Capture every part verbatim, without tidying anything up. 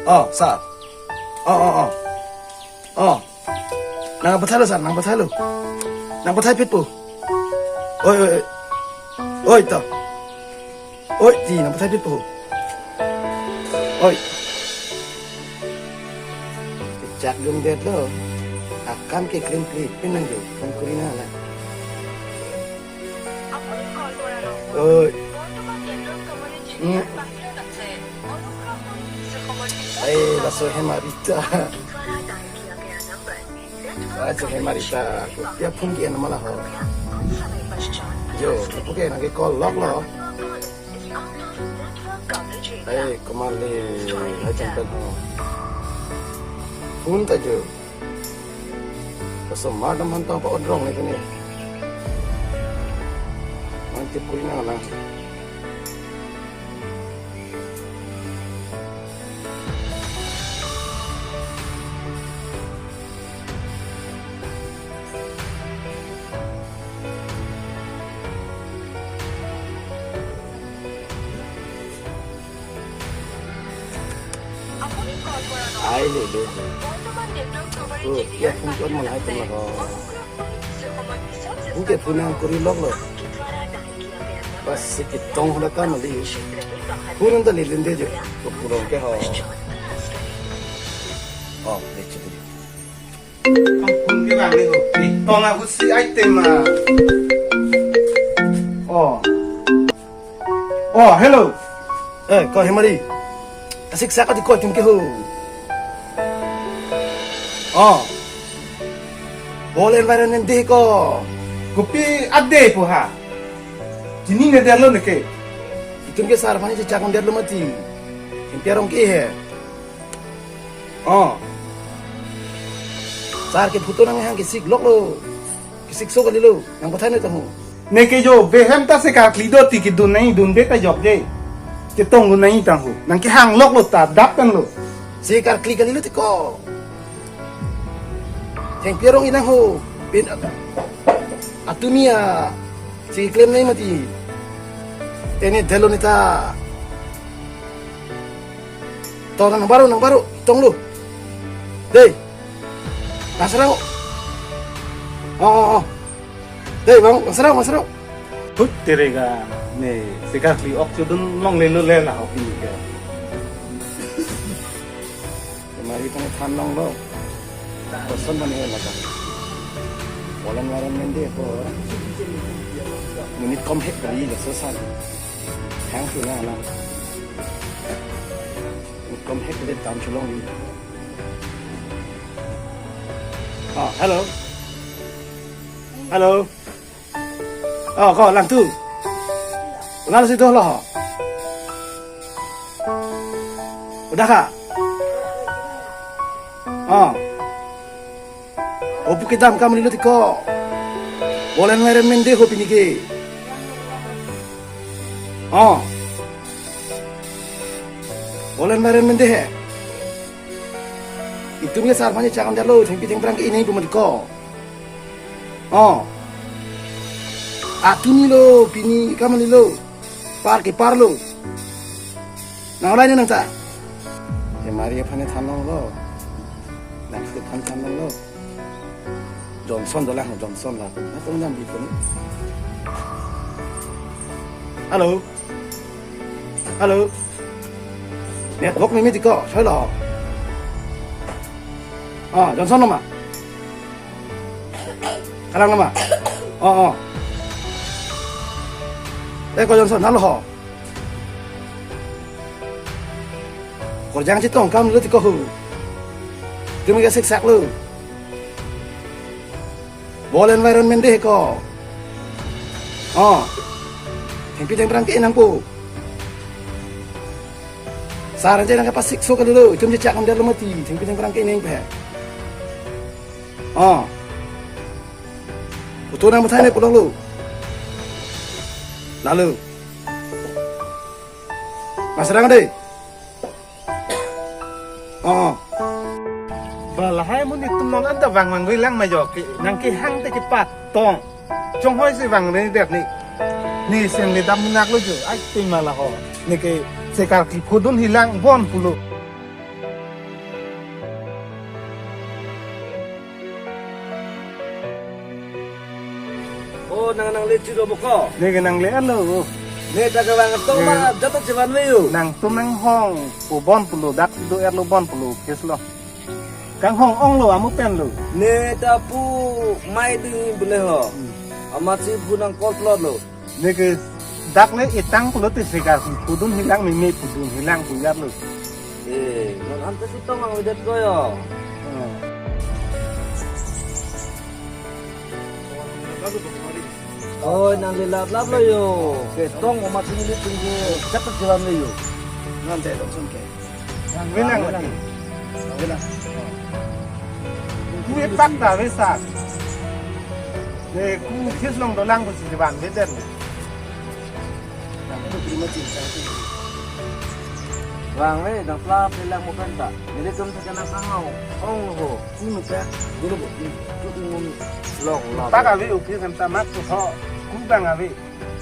Oh, sir. Oh, oh, oh. Oh. Nangpathalo, sir, nangpathalo. Nangpathaphitpo. Oi, oi, oi. Oi, to. Oi, ti, nangpathaphitpo. Oi. Chak dun det lo. Akam ke krim krim pinang jo. Phone kuri nang. Oi. Hmm. Ai, laso Hemarita. Laso Hemarita. Ya phone ke nama la ho. Jo, kopi ke nangke call lok lo. Ai, komat le, ai, champion ho. Phone ta jo. Kaso madam han tong pa odrong ne kene. Mantip kuri nang lang. Ai le le. Oh, ya phone chot malai tum laho. Phone ke phone ang kuri lok lo. Bas si kitong hona kan li. Phone ang ta le lende jo. Ko pulong ke ho. Oh, le chibuli. Ang phone ke bang ni ho. Ni tong aku si item ah. Oh. Oh, hello. Eh, ko Hemari. Kasik saka di ko itum ke ho. Oh. Ball environment de ko. Kopi ade po ha. Chini ne detlo neke. Itum ke sar pani chechak detlo mati. Impiarong ke he. Oh. Sar ke photo nanghang kesik lok lo. Kesik so kali lo. Nangpathai ne tamu. Neke jo behem ta se karkli do ti kedun nai dunbe ta jok je. Chetong dun nai tang ho. Nangkehang lok lo ta dap kan lo. Se karkli kali lo ti ko. Thengpi arong inang ho. Pin atumi a. Si klem nai mati. Tene delo neta. To nang baru, nang baru, tong lu. Dei. Nasrang. Oh, oh, oh. Dei, bang, nasrang, nasrang. Hut terega ne, se karkli ok chudun longle lo le la hok ini ke. Mari tang than long lo. Koson mane la ka. Walan waran mende ko. Monit kom hek kali la so san. Hang su na na. Monit kom hek de tam chulong ni. Ah, hello. Hello. Oh, ko lang tu. Lang si tu lo. Udah ka? Oh. Opu kedam kam lilo ti ko. Ball environment de ho pini ke. Oh. Ball environment de he. Itum ke sar pani chakam jalo, thengpi thengphrang ke inai pu mati ko. Oh. Atumi lo, pini kam lilo. Par ke par lo. Nang olai ne nang ta. Ke Maria phane than long lo. Nang ke than than long lo. Johnson dolang, Johnson la. Na tong jam di ko ni. Hello. Hello. Network ni miti ko, soi lo. Ah, Johnson nama. Kalang nama. Oh, oh. Eh, ko Johnson, halo ho. Korjang chetong kam lo ti ko hu. Tumi ke siksak lo. Ball environment de ko. Oh. Thengpi thengphrang ke nang po. Sar je nang ke pasik so kalilo, itum je chak nang lo mati, thengpi thengphrang ke nang pe. Oh. Utu nang mathai ne pulang lo. Lalu. Masrang de. Oh. Ba lahai amonit atum non anta vang vang goi lang ma jo ke. Nang kehang te kepatong. Chonghoi si vang re det ni. Ni seng le dam nak lo jo. Ai te ma la ho. Neke se karkli phodun hilang bon pulo. Siro boko. Ne ke nangle-etlo. Ne ta kevang tong ma, ne jat ta chevanve yo. Nangtum nanghong pu bon pulo, dak do-etlo bon pulo, case lo. Kanghong-onglo, amu penlo. Ne ta pu mai ding bile ho. Hmm. Amatsi pu nang call plot lo. Ne ke dak le etang pulote seka pudun hilang, meme pudun hilang pu-etlo. Eh, non ante si tong angvedet ko yo. Hmm. Oi, nangli laplaplo yo. Ke tong amatsi nelitum ke jat ta chevanve yo. Nang de dong sun ke. Nang venang, nang mati. Nang venang. Ku epak ta avesak. Ne ku case along dolang pusi chevanvedet. Nang tu terima cinta tu. Vangve, nang plap lelang mo kan ta. Nelitum ta kena kangau. Ong ho. Ku nupak dulu bo. Ku ingun long long. Pak ave, okay, kan ta mat tu ho. Ku bang ave.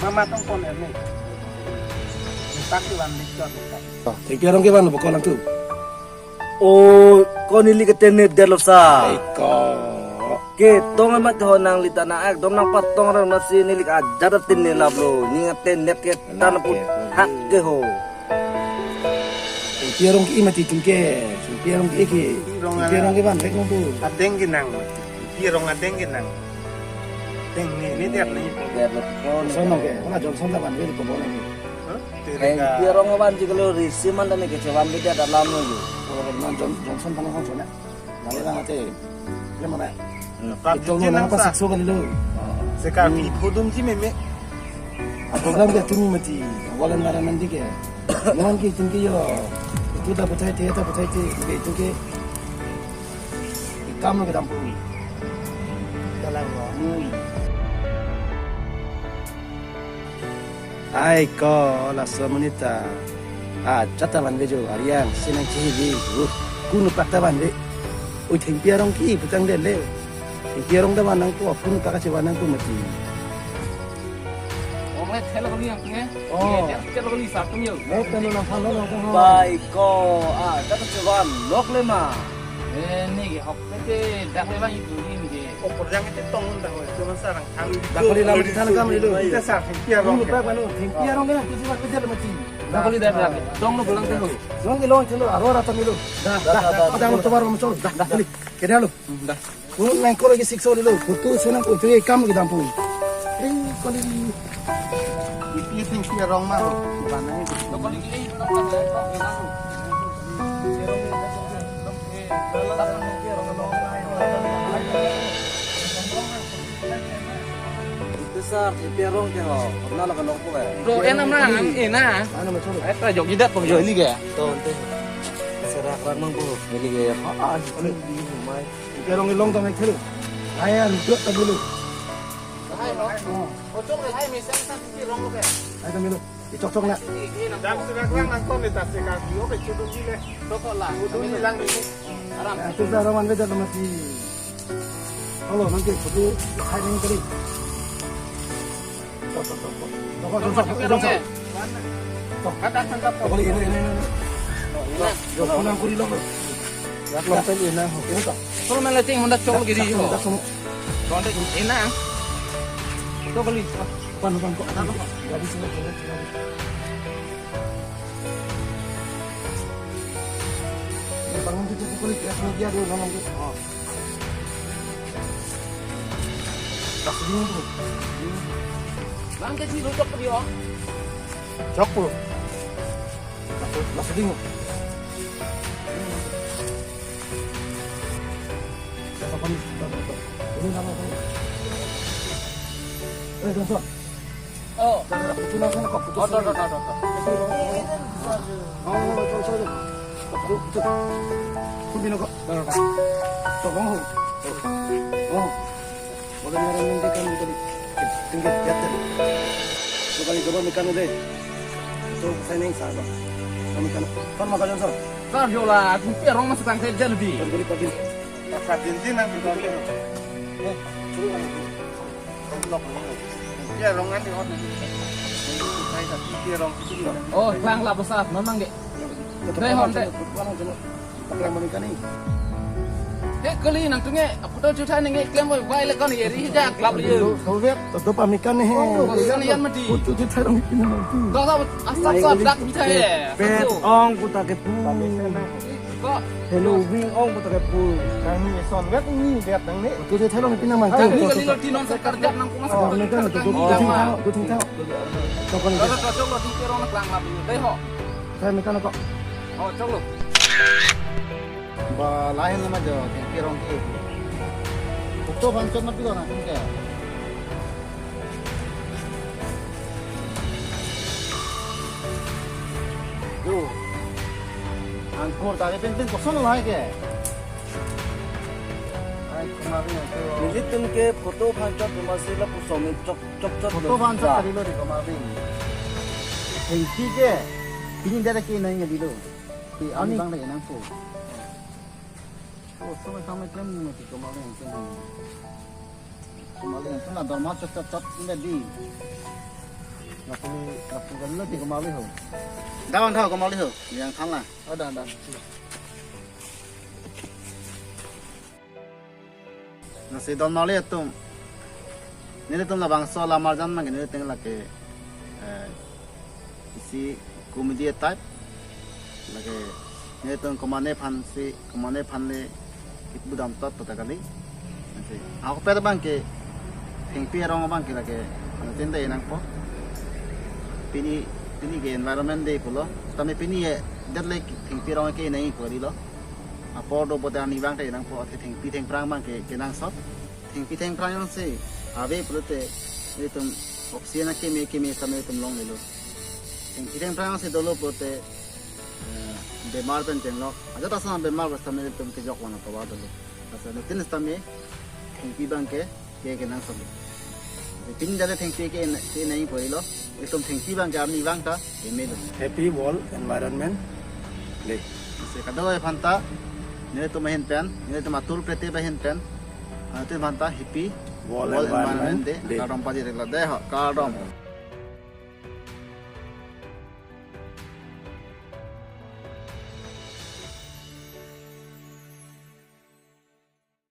Mama tong pon er ni. Pak tu van lik tu. Thengpi arong kevan boko lang tu. O, ko neli ke tenetdetlo sa. Ai ko. Ke tong amat ho, nangli ta na ekdom nangpatong ra amatsi neli ke ajat ta tenelaplo. Ni ngat tenet ke tan put hak ke ho. Thengpi arong ke-i mati tum ke. Thengpi arong ke-i ke. Thengpi arong kevan rek nang tu. Adeng kenang. Thengpi arong adeng kenang. Deng ni, ni der ni. Der lo. Johnson ke. Mana Johnson ta vanve ko bon ni. Hah? Thengpi arong vanji kalo risi man ta ne ke chevanvedet alam lo yo. Oh, non John-, Johnson ta nang Johnson ya. Nang lang ate. Le mana? Hmm. Ito lo nang pasikso kalilo. Seka mi pudun ji meme. A program ke tumi mati. Walan ngaran nang di ke. Non ke itum ke yo. Itu ta puthai te, ta puthai te. Ke itum ke. Ikam lo kedam puni. Dalang lo. Hmm. Ai ko, laso amonit ta. Ah, jat ta vanve jo, ariang, sinang chihibi, uh, ku nupak ta vanve. Oi, thengpi arong ke-i putangdetlo. Thengpi arong ta van nangpo, ku nupak chevan nangpo mati. Ong le thelo kali yang punya. Oh. Ye, thelo kali satu yo. Mo tanu nang phano nang phano. Bai ko, ah, jat ta chevanlok le ma. Eh, ni ke hok te dak le bang itu ni ke. Oh, kurang itu tong unda ho, cuma sarang kami. Dak kali lam di sana kami dulu. Kita sa, thengpi arong. Dulu pak manu, thengpi arong kan, kita buat kerja mati. Dak kali dak dak. Tong lo pulang dulu. Long ke long dulu, aro rata dulu. Dah, dah, dah. Ada lo tobar muncul. Dah, dah, kali. Kena lo. Hmm, dah. Pun nang ko lagi sikso dulu. Putu sunang putu ye kam lagi dampung. Eh, kali. Iti thengpi arong ma. Mana itu? Dak kali ke. Itu sar, thengpi arong ke ho. Pernah lah kalau ko eh. Bro, enak na, enak. Mana macam? Eh, ta jok jidat pang jok ini ke. Tuh, tuh. Serak rang mang bu. Ini ke. Ah, ah, ini di rumah. Thengpi arong ilong tong ek thil. Aya rudot ta dulu. Hai, oh. Oh, cong hai, misal sa thengpi arong lo ke. Ayo ta dulu. Icok-cok na. Jam serak lang nangkon ni ta seka. Yo ke chudun ji le. Toko la. Chudun ji lang ni. Aram. Eh, tu sa roman beda nama si. Halo, nanti foto hai ni kali. Tok, tok, tok, tok. Tok, tok, tok, tok, tok. Tok. Kata santap. Tok, ini, ini, ini. Ini. Yo, kau nang kuri lo. Yak long pen ina ho. Ini tok. Kalau malah ting Honda cok lagi di ho. Tok, tok, tok. Honda ina. Tok kali. Pan, pan, kok. Apa? Gari sini, gari sini. Ini bangun kita pukul ya, semua dia dulu, bangun dulu. Oh. Dak seding tu. Bang, ke si lo cok dia. Cok tu. Dak, dak seding. Dak apa ni? Dak, dak, dak. Ini nama apa? Eh, Johnson. Oh. Dak, dak, putus nama kok putus. Oh, dak, dak, dak, dak, dak. Oh, dak, dak, dak. Dak, dak, dak. Kau bina kok. Dak, dak, dak. Tok, oh. Oh. Wala naran nang dekan tadi. Tingkat jat tadi. Coba ni coba mekan deh. Itu saya neng sabar. Kami kan. Kan makan yang sah. Sar jola, aku pi arong masuk tang saja lebih. Kan beli pagi. Makan din din nanti kami. Eh, suruh kan. Blok ni. Pi arong kan di hot ni. Saya tak pi arong itu. Oh, klang lah besar, memang deh. Deh, hon, deh. Pakai mani kani. He kali nangtum ke, photo chuthai nangkeklem oi, bai le kon ye ri ja klap ye. Soviet, to to pamikan he. Oh, kali yan mati. Photo chuthai nangpi nangpi. Kau sa asap sa dak bithai he. Bet ong puta kepu. Kau. Hello, wing ong puta kepu. Nang ni Soviet ni bet nang ni. Photo chuthai nangpi nangpi. Kali lo ti non sa kerja nang kuma sa. Oh, mereka tu tu tu tu tu. Kau kon. Kau sa cocok lo ti kerong nang lang lap. Dai ho. Saya mereka kok. Oh, cocok lo. Ba lahin nama jo, thengpi arong ke. Photo aphan chot mati lo nangtum ke. Jo. Angkur tari penpen kosong lahai ke. Ai, kemarin itu. Nelitum ke photo aphan chot cuma sila pusom chok chok chot. Photo aphan chot tari lo di kemarin. Thengpi ke. Pini dia ke nang di lo. Pi, ani bang lagi nangpo. Oh, so mai sang mai klem ni mati kemali yang sini. Kemali yang sana dorma cocok cocok ini di. Lapu lapu kan lo di kemali ho. Dawan tho kemali ho, yang than la. Ada ada. Lasi don mali atum. Nelitum labangso alam arjan abang nelitum lake, eh, isi comedy type. Lake nelitum komane aphan si, komane aphan le kipudam tot pata kali. Lasi ahok per abang ke, thengpi arong abang ke lake, ano tinda enangpo. Pini, pini ke environment day pulo. Tame pini ye, det le thengpi arong ke nai pori lo. Apor do bote ani abang te nangpo, athe thengpi thengphrang abang ke kenangsot. Thengpi thengphrang jongsi ave pulote itum oxygen akeme keme sitame itum longlelo. Thengpi thengphrang jongsi dolo pulote, eh, bemar pen chenglok. Ajat asam bemar pen sitame itum kejok vang atovar dolo. Laso anuttin sitame thengpi abang ke ke kenangsot. Pini dale thengpi ke en-, ke nai pori lo. Itum thengpi abang ke arni abang ta keme lo. Happy World Environment Day. Lasi kadokave aphanta, nelitum ahin pen, nelitum atur plete ahin pen, ah, nelitum aphanta Happy World World Environment Environment Day. Day. Kardom pajir lo dei ho, kardom.